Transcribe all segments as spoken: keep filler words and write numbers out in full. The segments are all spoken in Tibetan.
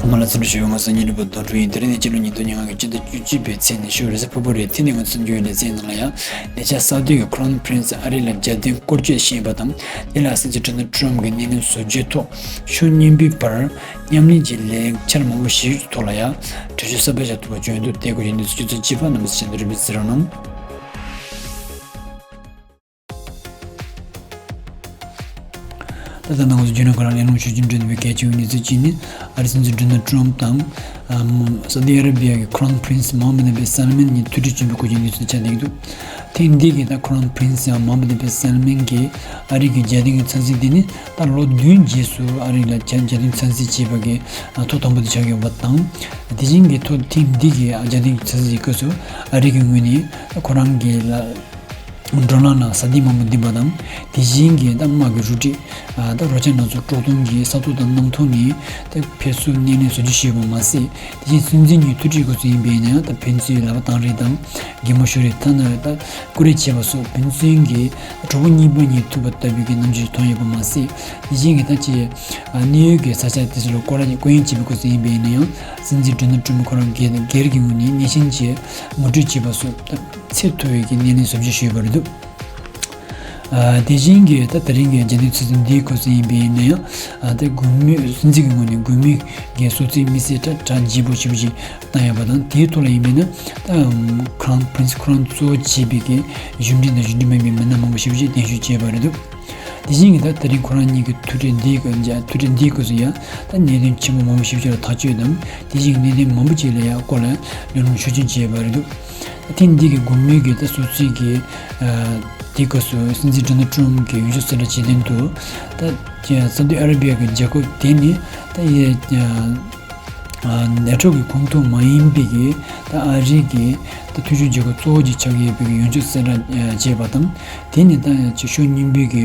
མ་ལ་ཚུར་ཞུ་བ་ང་ཚོ་ཉིན་རེ་པ་རྡོ་གྲུ་ཡིན། དེ་རིང་ནི་སྤྱི་ལོ་ཉིས་སྟོང་ཉེར་ལྔ་གི་སྤྱི་ཟླ་བཅུ་གཅིག་པའི་ཚེས་ནས་ཤོར་རེས་ཕུར་བུ་རེད། དེ་ནི་ང་ཚོ་འགྱུར་བའི་ལེ་ཚན་ནང་ལ་ཡང་ལས་བྱ་ས་དེ་གི་ཁོ་རོན་ཕི་རིན་སི་ཨ་རི་ལ་རྒྱ་དོན་སྐོར་སྐྱོད་བྱས་པ་དང་། དེ་ལ་སྲིད་འཛིན་ཌོ་ནལ་ཊམ་གྱི་སྣེ་ལེན་བཟོ་བཅོས་ཐོག་ཕྱོགས་གཉིས་པོའི་བར་མཉམ་ལས་ཀྱི་ལས་འཆར་མང་པོ་ཞིག་ཐོག་ལ་ཡང་གྲོས་ཆོད་གསར་པ་བཞག་ཐུབ་པ་བྱུང་འདུག་དེ་སྐོར་གྱི་གནས་ཚུལ་ཆུ་ཚོད་གཅིག་པ་རྣམ་པ་ཚོ་ཆེད་དུ་རིམ་པས་གཟིགས་རོགས་གནང་། ད་ལྟ་ནང་ཚོ་རྒྱུན་ལས་ཁོ་རང་ལས་སློང་ཞུ་རྒྱུ་འདྲ་འདུག་པའི་གལ་ཆེ་བའི་གནས་ཚུལ་གཅིག་ནི། ཨ་རི་སྲིད་འཛིན་ཌོ་ནལ་ཊམ་དང་། ཨམ། སའུ་ཏི་ཨ་ར་བི་ཡ་གི་ཁོ་རོན་ཕི་རིན་སི་མོ་ཧམ་མད་བིན་སལ་མན་གཉིས་ཐུག་འཕྲད་བྱུང་བའི་སྐོར་གྱི་གནས་ཚུལ་ཆགས་བསྡད་ཀྱི་འདུག་དེང་འདི་གི་ད་ཁོ་རོན་ཕི་རིན་སི་ཡང་མོ་ཧམ་མད་བིན་སལ་མན་གྱིས་ཨ་རི་གི་རྒྱལ་དོན་གྱི་ཚན་རྩལ་དེ་ནི་ད་ལོ་བདུན་རྗེས་སུ་ཨ་རི་ལ་རྒྱ་རྒྱལ་དོན་ཚན་རྩལ་བྱས་པ་གི་ཐོག་དང་པོ་དེ་ཆགས་ཡོད་པ་དང་། དེ་བཞིན་གྱི་ཐོག་དེང་འདི་གི་རྒྱལ་དོན་གྱི་ཚན་རྩལ་གྱི་སྐབས་སུ་ཨ་རི་གི་ངོས་ནས་ཁོ་རང་གི་ལ། འགྲོ་ལམ་ནང་ས་སྟེང་མང་པོ་འདིང་པ་དང་། དེ་བཞིན་གྱི་ད་དམག་གི་རུ་སྒྲིག་ད་རོ་ཁྱི་སྣ་ཚོགས་དཀྲོག་གཏོང་གི་ས་ཐོག་དང་གནམ་ཐོག་ནས་ད་ཕེབས་བསུ་སྣེ་ལེན་བཟོ་རྒྱུ་ཞེས་པ་མ་ཟད། དེ་བཞིན་སྲིད་འཛིན་གཉིས་ཐུག་འཕྲད་དགོས་སུ་ཡིན་པས་ན་ད་ཕན་ཚུན་ལག་པ་བཏང་རེས་དང་། གད་མོ་ཤོར་རེས་ཐ་ན་ད་སྐུ་རེས་བྱེད་པ་སོགས་ཕན་ཚུན་གྱི་གྲོགས་པོ་གཉིས་པ་གཉིས་ཐུག་པ་ལྟ་བུའི་གི་རྣམ་འགྱུར་མཐོང་ཡོད་པ་མ་ཟད། དེ་བཞིན་གྱི་ད་ཅི་གནས་ཡུལ་གྱི་ས་ཆ་དེ་ཚོ་ལ་སྐོར་ར་སྐོར་གཡེང་བྱེད་པའི་སྐབས་སུ་ཡིན་པས་ན་ཡང་སྲིད་འཛིན་ཌོ་ནལ་ཊམ་ཁོ་རང་སྒེར་སྒེར་གྱི་ངོས་ནས་སྣེ་ཤན་གྱིས་ངོ་སྤྲོད་བྱེད་པ་སོགས་ད། ཚད་མཐོ་བའི་གི་སྣེ་ལེན་བཟོ་བཅོས་ཞུས་པ་རེད་འདུག་ཨ། དེ་བཞིན་གྱི་ད་དེ་རིང་གི་རྒྱལ་དོན་ཚོགས་འདུའི་སྐབས་སུ་ཡིན་པས་ན་ཡང་། ཨ། ད་དགོས་མེད་སྲིད་འཛིན་གྱི་ངོས་ནས་དགོས་མེད་ཀྱི་གསུང་ཚིག་དམིགས་བསལ་གྲ་གྲ་རྒྱས་པོ་ཞེ་པོ་ཅིག་བཏང་ཡོད་པ་དང་། དེའི་ཐོག་ལ་ཡིན་པས་ན་ད་ཁོ་རང་ཕི་རིན་སི་ཁོ་རང་གཙོ་བོ་བྱས་པའི་གི་གཞུང་འབྲེལ་དང་གཞུང་འབྲེལ་མིན་པའི་མི་སྣ་མང་པོ་ཞེ་པོ་ཅིག་གདན་ཞུ་བྱས་པ་རེད་འདུག་དེ་བཞིན་གྱི་ད་དེ་རིང་ཁོ་རང་གཉིས་ཀྱི་ཐུག་འཕྲད་འདིའི་སྐབས་ཐུག་འཕྲད་འདིའི་སྐབས་སུ་ཡང་ད་གནད་དོན་ཆེན་པོ་མང་པོ་ཞེ་པོ་ཅིག་ལ་ཐག་གཅོད་དང་། དེ་བཞིན་གནད་དོན་མང་པོ་ཅིག་ལ་ཡང་སྐོར་ལ་གླེང་སློང་ཞུ་རྒྱུ་བྱས་པ་རེད་འདུག་ཐེངས་འདི་གི་དགོས་མེད་ཀྱི་ད་གསུང་ཚིག་གི་ཨ་དེ་སྐབས་སུ་སྲིད་འཛིན་ཌོ་ནལ་ཊམ་གྱི་ཡུལ་ཕྱོགས་གསལ་བསྒྲགས་བྱེད་དོན་དུ། ད་ཅི་སའུ་ཏི་ཨ་ར་བི་ཡ་གི་རྒྱལ་ཁབ་དེ་ནི་ད་ཡ་ཨ་ནེ་ཊོ་གི་ཁོངས་གཏོགས་མ་ཡིན་པའི་གི་ད་ཨ་རི་གི་ད་མཐུན་ཕྱོགས་རྒྱལ་ཁབ་གཙོ་བོ་ཅིག་ཆགས་ཀྱི་ཡོད་པའི་གི་ཡུལ་ཕྱོགས་གསལ་བསྒྲགས་བྱས་པ་དང་། དེ་ནི་ད་ཅི་ཕྱོགས་གཉིས་པོའི་གི་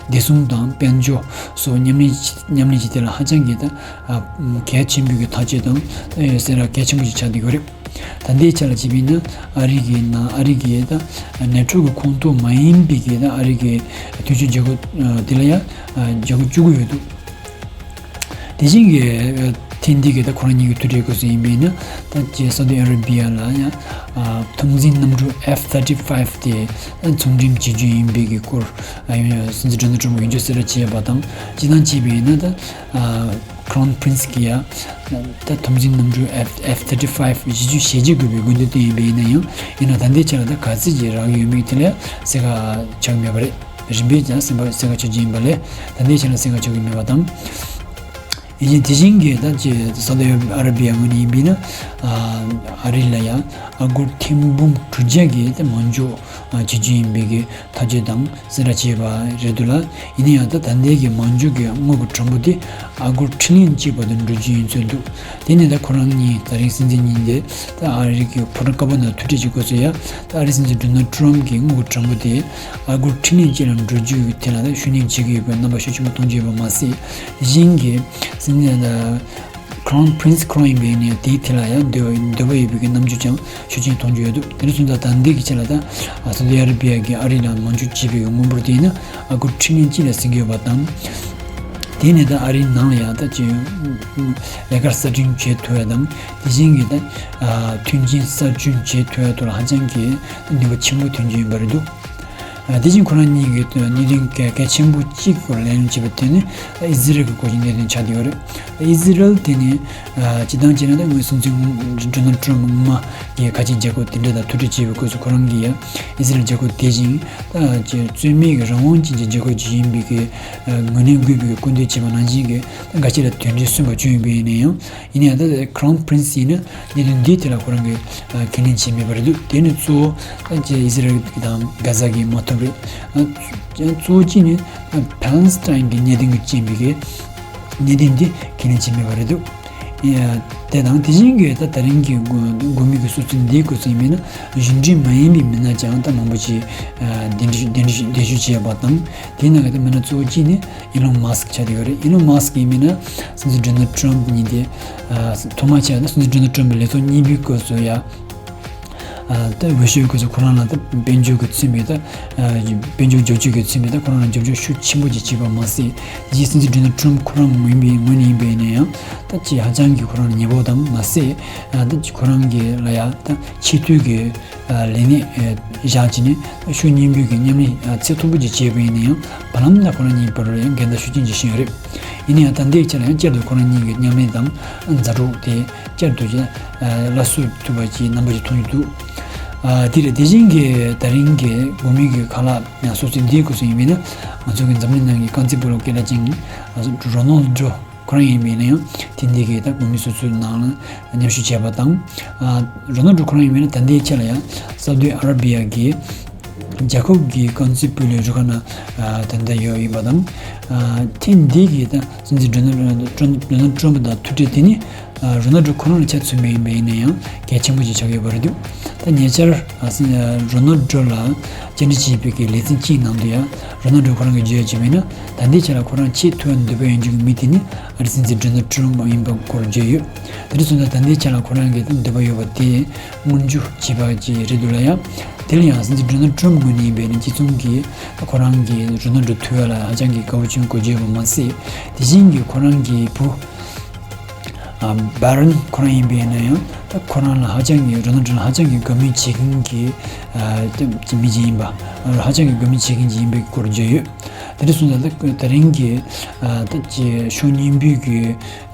བདེ་སྲུང་དང་དཔལ་འབྱོར་སོགས་མཉམ་ལས་མཉམ་ལས་ཀྱི་ཐད་ལ་ཧ་ཅང་གི་ད་ཨ་གལ་ཆེན་པོའི་གི་ཐག་གཅོད་དང་ད་གསལ་བསྒྲགས་གལ་ཆེན་པོ་ཞིག་ཆགས་བསྡད་ཡོད་རེད། ད་ལྟའི་ཆ་ལ་བྱས་པ་ཡིན་ན་ཨ་རི་གི་ནང་ཨ་རི་གི་ད་ནེ་ཊོ་གི་ཁོངས་གཏོགས་མ་ཡིན་པའི་གི་ད་ཨ་རི་གི་མཐུན་ཕྱོགས་རྒྱལ་ཁབ་དེ་ལ་ཡང་རྒྱལ་ཁབ་བཅུ་དགུ་ཡོད་འདུག་དེ་བཞིན་གྱི་ཐེངས་འདི་གི་ད་ཁོ་རང་གཉིས་ཀྱི་ཐུག་འཕྲད་སྐབས་སུ་ཡིན་པ་ཡིན་ན། ད་ཅི་སའུ་ཏི་ཨ་ར་བི་ཡ་ལ་ཡང་ཨ་ཐུགས་འཛིན་གནམ་གྲུ་ཨེཕ་ཐར་ཊི་ཕའིབ་དེ་ཚོང་འགྲེམས་བྱེད་རྒྱུ་ཡིན་པའི་གི་སྐོར་ཨ་ཡོང་ཡ་སྲིད་འཛིན་ཌོ་ནལ་ཊམ་གྱིས་ཡོངས་ཁྱབ་གསལ་བསྒྲགས་བྱས་པ་དང་། སྤྱིར་བཏང་བྱས་པ་ཡིན་ན་ད་ཨ་ཁོ་རོན་ཕི་རིན་སི་གིས་ཡང་ད་ཐུགས་འཛིན་གནམ་གྲུ་ཨེཕ་ཨེཕ་ཐར་ཊི་ཕའིབ་བཞི་བཅུ་ཞེ་གཅིག་དགོས་པའི་དགོས་འདུན་བཏོན་ཡིན་པ་ཡིན་ན་ཡང་། ཡིན་ན་ད་ལྟའི་ཆ་ལ་ད་ག་ཚོད་ཅིག་རག་གི་ཡོད་མེད་དེ་ལ་གསལ་ཁ་ཆགས་མེད་པ་རེད། རིམ་པས་ཀྱང་གསལ་ཁ་གསལ་ཁ་ཆགས་ཀྱི་ཡིན་པ་ལས་ད་ལྟའི་ཆ་ལ་གསལ་ཁ་ཆགས་ཀྱི་མེད་པ་དང་། ཡིན་ནའི་དེ་བཞིན་གྱི་ད་ཅི་སའུ་ཏི་ཨ་ར་བི་ཡ་ངོས་ནས་ཡིན་པས་ན། ཨ་ཨ་རི་ལ་ཡང་ཨ་སྒོར་ཐེར་འབུམ་དྲུག་བརྒྱ་གི་ད་མ་འཇོག་ཨ་བྱེད་རྒྱུ་ཡིན་པའི་གི་ཐག་གཅོད་དང་གསལ་བསྒྲགས་བྱས་པ་རེད་འདུག་ལ། ཡིན་ན་ཡང་ད་ད་ལྟའི་གི་མ་འཇོག་གི་དངུལ་གྱི་གྲངས་འབོར་དེ་ཨ་སྒོར་ཁྲི་ལོན་གཅིག་བར་དུ་འགྲོ་རྒྱུ་ཡིན་ཚུལ་འདུག་དེ་ནས་ད་ཁོ་རང་གཉིས་ད་རིང་སྲིད་འཛིན་གཉིས་དེ་ད་ཨ་རི་གི་ཕོ་བྲང་དཀར་པོ་ནང་ཐུག་འཕྲད་བྱེད་དགོས་ཚུལ་ཡང་ད་ཨ་རི་སྲིད་འཛིན་ཌོ་ནལ་ཊམ་གྱི་དངུལ་གྱི་གྲངས་འབོར་དེ་ཨ་སྒོར་ཁྲི་ལོན་གཅིག་ལ་འགྲོ་རྒྱུ་ཡི་ཐད་ལ་ད་ཤུགས་སྣོན་བྱེད་ཀྱི་ཡོད་པའི་རྣམ་པ་ཤུགས་ཆེན་པོ་མཐོང་རྒྱུ་ཡོད་པ་མ་ཟད། དེ་བཞིན་གྱི་སྲིད་འཛིན་ད་ཁོ་རོན་ཕི་རིན་སི་ཁོ་རང་ཡིན་པའི་ནས་དེའི་ཐད་ལ་ཡང་འདོད་འདོད་པ་ཡོད་པའི་གི་རྣམ་འགྱུར་ཀྱང་ཤུགས་ཆེན་མཐོང་རྒྱུ་ཡོད་འདུག་དེ་འདྲ་སོང་ཙང་ད་ལྟའི་གི་ཆ་ལ་ད་ཨ་སའུ་ཏི་ཨ་ར་བི་ཡ་གིས་ཨ་རི་ནང་མ་འཇོག་བྱས་པའི་དངུལ་འབོར་དེ་ཡིན་ན་ཨ་སྒོར་ཁྲི་ལོན་གཅིག་ལ་ཟིན་གྱི་ཡོད་པ་དང་། དེ་ནས་ད་ཨ་རིའི་ནང་ལ་ཡང་ད་ཅི་ལས་ཀ་གསར་སྐྲུན་བྱེད་ཐུབ་ཡ་དང་། དེ་བཞིན་གྱི་ད་ཨ་མཐུན་རྐྱེན་གསར་སྐྲུན་བྱེད་ཐུབ་ཡ་ཐོག་ལ་ཧ་ཅང་གི་ནུས་པ་ཆེན་པོ་ཐོན་གྱི་ཡོད་པ་རེད་འདུག་ཨ་དེ་བཞིན་ཁོ་རང་གཉིས་ཀྱི་གནད་དོན་གལ་གལ་ཆེན་པོ་གཅིག་སྐོར་གླེང་སློང་བྱས་པ་དེ་ནི་ཨི་ཟི་རལ་གྱི་སྐོར་གྱི་གནད་དོན་ཆགས་བསྡད་ཡོད་རེད། ཨི་ཟི་རལ་དེ་ནི་ཨ་སྤྱིར་བཏང་བྱས་ན་ད་ངོས་སྲིད་འཛིན་ཌོ་ནལ་ཊམ་སྔོན་མ་གི་ཁ་ཆེ་རྒྱལ་ཁབ་དེ་འདྲ་དང་ཐུག་འཕྲད་བྱས་པའི་སྐབས་སུ་ཁོ་རང་གིས་ཡང་ཨི་ཟི་རལ་རྒྱལ་ཁབ་དེ་བཞིན་ད་ཅི་རྩོད་མེད་ཀྱི་རང་དབང་ཅན་གྱི་རྒྱལ་ཁབ་ཅིག་ཡིན་པའི་གི་ཨ་ངོས་ལེན་དགོས་པའི་སྐུལ་འདེད་བྱས་པ་ནང་བཞིན་གྱི་ད་འགའ་ཤས་ལ་དོན་འབྲས་སོན་པ་བྱུང་ཡོད་པ་ཡིན་ན་ཡང་། ཡིན་ན་ཡང་ད་ཁོ་རོན་ཕི་རིན་སི་ཡིན་ན་གནད་དོན་འདིའི་ཐད་ལ་ཁོ་རང་གིས་ཨ་ཁས་ལེན་བྱས་མེད་པ་རེད་འདུག་དེ་ནི་གཙོ་བོ་ད་ཅི་ཨི་ཟི་རལ་དང་གྷ་ཛ་གི་མ་ཐུག་རེད། ཨ་གཙོ་བོ་གཅིག་ནི་ཨ་ཕ་ལེ་སི་ཐན་གྱི་གནད་དོན་གྱི་རྐྱེན་པས་གི་གནད་དོན་འདི་ཁས་ལེན་བྱས་མེད་པ་རེད་འདུག་ཨ་དེ་དང་དེ་བཞིན་གྱི་ད་ད་རིང་གི་དགོས་དགོས་མེད་ཀྱི་གསུང་ཚིག་འདིའི་སྐོར་ཟིན་མིན་ན་གཞུང་འབྲེལ་མ་ཡིན་པའི་མི་སྣ་ཀྱང་ད་མང་པོ་ཞིག་ཨ་གདན་འདྲེན་གདན་འདྲེན་གདན་ཞུ་བྱས་པ་དང་། དེའི་ནང་གི་ད་མི་སྣ་གཙོ་བོ་གཅིག་ནི་ཨི་ལོན་མཱ་སི་ཀི་ཆགས་བསྡད་ཡོད་རེད། ཨི་ལོན་མཱ་སི་ཀི་ཡིན་མིན་ན་སྲིད་འཛིན་ཌོ་ནལ་ཊམ་གཉིས་དེ་ཨ་ཐོག་མ་བྱས་ན་སྲིད་འཛིན་ཌོ་ནལ་ཊམ་གྱི་ལས་ཐོག་གཉིས་པའི་སྐབས་སུ་ཡ། ད་འོས་ཤོག་ཁོ་ཚོ་ཁོ་རང་ལ་ད་དཔལ་འབྱོར་གྱི་མཚོན་པའི་ད་དཔལ་འབྱོར་རྒྱབ་སྐྱོར་གྱི་མཚོན་པའི་ད་ཁོ་རང་ལ་རྒྱབ་སྐྱོར་ཤུགས་ཆེན་པོ་ཅིག་བྱས་པ་མ་ཟད། དེ་རྗེས་སྲིད་འཛིན་ཌོ་ནལ་ཊམ་ཁོ་རང་ཡིན་པའི་ངོས་ནས་ཡིན་པ་ཡིན་ན་ཡང་ད་ཅིག་ཧ་ཅང་གི་ཁོ་རང་ལ་ཉེ་བོ་དང་མ་ཟད། ད་ཅིག་ཁོ་རང་གི་ལ་ཡ་ད་ཆེས་མཐོའི་གི་ལས་གནས་བཞག་བྱས་ནས་ད་ཕྱོགས་གཉིས་པོའི་གི་མཉམ་ལས་ཚད་མཐོ་པོ་ཅིག་བྱས་པ་ཡིན་ན་ཡང་བར་ལམ་ད་ཁོ་རང་གཉིས་བར་ལ་ཡང་འགལ་ཟླ་ཤུགས་ཆེན་ཅིག་ཕྱིན་ཡོད་རེད། ཡིན་ན་ཡང་ད་ལྟའི་ཆ་ལ་ཡང་བསྐྱར་དུ་ཁོ་རང་གཉིས་ཀྱི་མཉམ་ལས་དང་མཛའ་གྲོགས་དེ་བསྐྱར་དུ་ཅིག་སླར་གསོ་ཐུབ་པ་ཅིག་རྣམ་པ་ཅིག་མཐོང་གི་འདུག་དེ་རེད། དེ་བཞིན་གྱི་ད་རིང་གི་དགོང་མོའི་གི་ཁ་ལག་སོ་སོའི་འདིའི་སྐོར་སུ་ཡིན་པས་ན། ང་ཚོ་གི་འཛམ་གླིང་ནང་གི་རྐང་རྩེད་སྤོ་ལོ་སྐད་གྲགས་ཅན་རོ་ནལ་ཌོ་ཁོ་རང་ཡིན་པས་ན་ཡང་དེ་འདི་གི་ད་དགོང་མོའི་སོ་སོའི་ནང་ལ་མཉམ་ཞུགས་བྱས་པ་དང་། རོ་ནལ་ཌོ་ཁོ་རང་ཡིན་པས་ན་ད་ལྟའི་ཆ་ལ་ཡང་སའུ་ཏི་ཨ་ར་བི་ཡ་གི་རྒྱལ་ཁབ་ཀྱི་རྐང་རྩེད་སྤོ་ལོའི་རུ་ཁག་ནང་ད་ལྟ་ཡོད་ཡིན་པ་དང་། ཐེངས་འདི་གི་ད་སྲིད་འཛིན་ཌོ་ནལ་ཌོ་ནལ་ཊམ་དང་ཐུག་འཕྲད་དེ་ནི་རོ་ནལ་ཌོ་ཁོ་རང་ལ་ཆ་མཚོན་པ་ཡིན་པ་ཡིན་ན་ཡང་གལ་ཆེན་པོ་ཞིག་ཆགས་ཡོད་པ་རེད་འདུག་ད་ཉེ་ཆར་རོ་ནལ་ཌོ་ལ་བཅར་འདྲི་བྱས་པའི་གི་ལེ་ཚན་གཅིག་ནང་དུ་ཡང་རོ་ནལ་ཌོ་ཁོ་རང་གིས་བརྗོད་ཡོད་ཅིག་མིན་ན། ད་ལྟའི་ཆ་ལ་ཁོ་རང་ཆེས་མཐོའི་འདོད་པ་ཡོད་མཁན་གྱི་མི་དེ་ནི་ཨ་རིའི་སྲིད་འཛིན་ཌོ་ནལ་ཊམ་ཡིན་པ་སྐོར་བརྗོད་ཡོད། དེ་འདྲ་སོང་ཙང་ད་ལྟའི་ཆ་ལ་ཁོ་རང་གི་འདོད་པ་ཡོད་པ་དེ་མངོན་འགྱུར་བྱས་པ་ཅིག་རེད་འདུག་ལ་ཡང་། དེ་ལ་ཡང་སྲིད་འཛིན་ཌོ་ནལ་ཊམ་ངོས་ནས་ཡིན་པས་ན་གཅིག་མཚུངས་ཀྱིས་ཁོ་རང་གིས་རོ་ནལ་ཌོ་ཐུག་ཡ་ལ་ཧ་ཅང་གི་དགའ་བོ་བྱུང་དགོས་བརྗོད་པ་མ་ཟད། དེ་བཞིན་གྱི་ཁོ་རང་གི་བུ་བྷ་རན་ཁོ་རང་ཡིན་པས་ན་ཡང་ད་ཁོ་རང་ལ་ཧ་ཅང་གི་རོ་ནལ་ཌོ་ལ་ཧ་ཅང་གི་དགའ་མོས་བྱེད་མཁན་གྱི་ཨ་ཅིག་མི་ཅིག་ཡིན་པ། ཧ་ཅང་གི་དགའ་མོས་བྱེད་མཁན་ཅིག་ཡིན་པའི་སྐོར་བརྗོད་ཡོད། དེ་འདྲ་སོང་ཙང་ད་ད་རིང་གི་ཨ་ད་ཅིག་ཕྱོགས་གཉིས་པོའི་གི་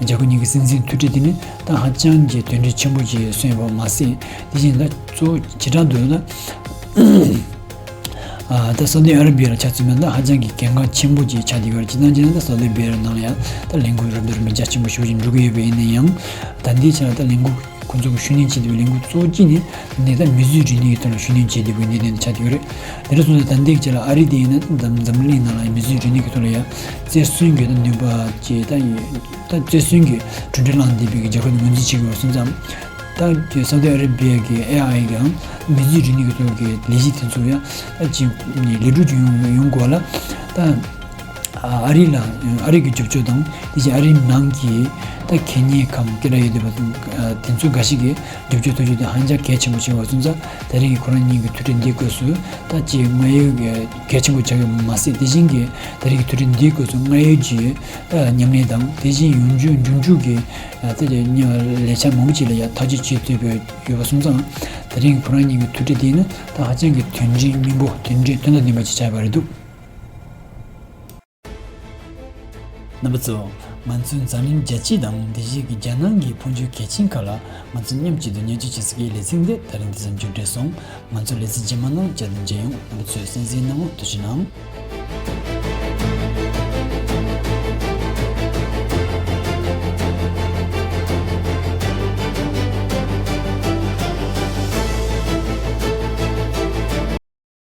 རྒྱལ་ཁབ་གཉིས་ཀྱི་སྲིད་འཛིན་ཐུག་འཕྲད་དེ་ནི་ད་ཧ་ཅང་གི་དོན་འབྲས་ཆེན་པོ་ཅིག་སོན་ཡོད་པ་མ་ཟད། དེ་བཞིན་ད་གཙོ་བོ་བྱེ་བྲག་ཏུ་ད་ཨ་ད་སའུ་ཏི་ཨ་ར་བི་ཡ་ལ་ཆ་མཚོན་པ་ད་ཧ་ཅང་གི་གལ་འགངས་ཆེན་པོ་ཅིག་ཆགས་བསྡད་ཡོད་རེད། སྤྱིར་བཏང་བྱས་ན་ད་སའུ་ཏི་ཨ་ར་བི་ཡ་ནང་ལ་ཡང་ད་ལས་འགུལ་རབ་དང་རིམ་པ་རྒྱ་ཆེན་པོ་ཞེ་པོ་ཅིག་འགྲོ་གི་ཡོད་པ་ཡིན་ན་ཡང་། ད་ལྟའི་ཆ་ལ་ད་ལས་འགུལ་ཁོང་ཚོ་གི་ཤུགས་སྣོན་བྱེད་བསྡད་པའི་ལས་འགུལ་གཙོ་བོ་གཅིག་ནི་ད་ནི་ད་མིས་བཟོས་རིག་གནས་ཀྱི་ཐོག་ལ་ཤུགས་སྣོན་བྱེད་བསྡད་པའི་གནད་དོན་དེ་ཆགས་བསྡད་ཡོད་རེད། དེ་འདྲ་སོང་ཙང་ད་ལྟའི་ཆ་ལ་ཨ་རི་དེ་ཡིན་ན་འཛམ་འཛམ་གླིང་ནང་ལ་མིས་བཟོས་རིག་གནས་ཀྱི་ཐོག་ལ་ཡང་རྩེར་སོན་གྱི་ད་ནུས་པ་ཅིག་ད་ཡོད། ད་རྩེར་སོན་གྱི་གྲུབ་འབྲས་བླངས་བསྡད་པའི་གི་རྒྱལ་ཁབ་དེ་ངོས་འཛིན་བྱེད་ཀྱི་ཡོད་པ་སོང་ཙང་། ད་གི་སའུ་ཏི་ཨ་ར་བི་ཡ་གི་ཨེ་ཨའི་གི་ཡང་མིས་བཟོས་རིག་གནས་ཀྱི་ཐོག་གི་ལས་གཞི་དེ་ཚོ་ཡང་ད་ཅིག་ལེགས་གྲུབ་ཅིག་ཡོང་ཡོང་དགོས་ལ། ད་ཨ་རི་ལ་ཨ་རི་གི་རྒྱབ་སྐྱོར་དང་དེ་བཞིན་ཨ་རིའི་ནང་གི་ད་གད་སྙིགས་ཁམས་སྐད་གྲགས་ཡོད་བསྡད་པ་དེ་ཚོ་འགའ་ཞིག་གི་རྒྱབ་སྐྱོར་ཐོབ་རྒྱུ་དེ་ཧ་ཅང་གལ་ཆེན་པོ་ཆགས་པ་སོང་ཙང་། ད་རིང་གི་ཁོ་རང་གཉིས་ཀྱི་ཐུག་འཕྲད་འདིའི་སྐབས་སུ་ད་ཅིག་སྔར་ཡོད་ཀྱི་གལ་ཆེན་པོ་ཆགས་ཡོད་མ་ཟད། དེ་བཞིན་གྱི་ད་རིང་གི་ཐུག་འཕྲད་འདིའི་སྐབས་སུ་སྔར་ཡོད་ཀྱི་ད་མཉམ་ལས་དང་དེ་བཞིན་ཡོང་རྒྱུ་འབྱུང་འགྱུར་གྱི་ད་ལས་འཆར་མང་པོ་ཅིག་ལ་ཡང་ཐག་གཅོད་བྱེད་ཐུབ་པའི་ཡོད་པ་སོང་ཙང་། ད་རིང་གི་ཁོ་རང་གཉིས་ཀྱི་ཐུག་འཕྲད་འདི་ནི་ད་ཧ་ཅང་གི་དོན་འབྲས་སྙིང་པོ་དོན་འབྲས་དོན་དང་ལྡན་པ་ཅིག་ཆགས་པ་རེད་འདུག་རྣམ་པ་ཚོ། ང་ཚོའི་འཛམ་གླིང་རྒྱལ་སྤྱི་དང་དེ་བཞིན་གྱི་རྒྱལ་ནང་གི་འཕོ་འགྱུར་གལ་ཆེན་ཁག་ལ་ང་ཚོ་མཉམ་གཅིག་ཏུ་ཉན་སྤྱོད་བྱེད་ས་གི་ལེ་ཚན་འདི་ད་རིང་འདི་ཙམ་མཇུག་སྒྲིལ་སོང་། ང་ཚོ་ལེ་ཚན་རྗེས་མ་ནང་བསྐྱར་དུ་མཇལ་ཡོང་། རྣམ་པ་ཚོས་གསན་གཟིགས་གནང་བར་ཐུགས་རྗེ་གནང་།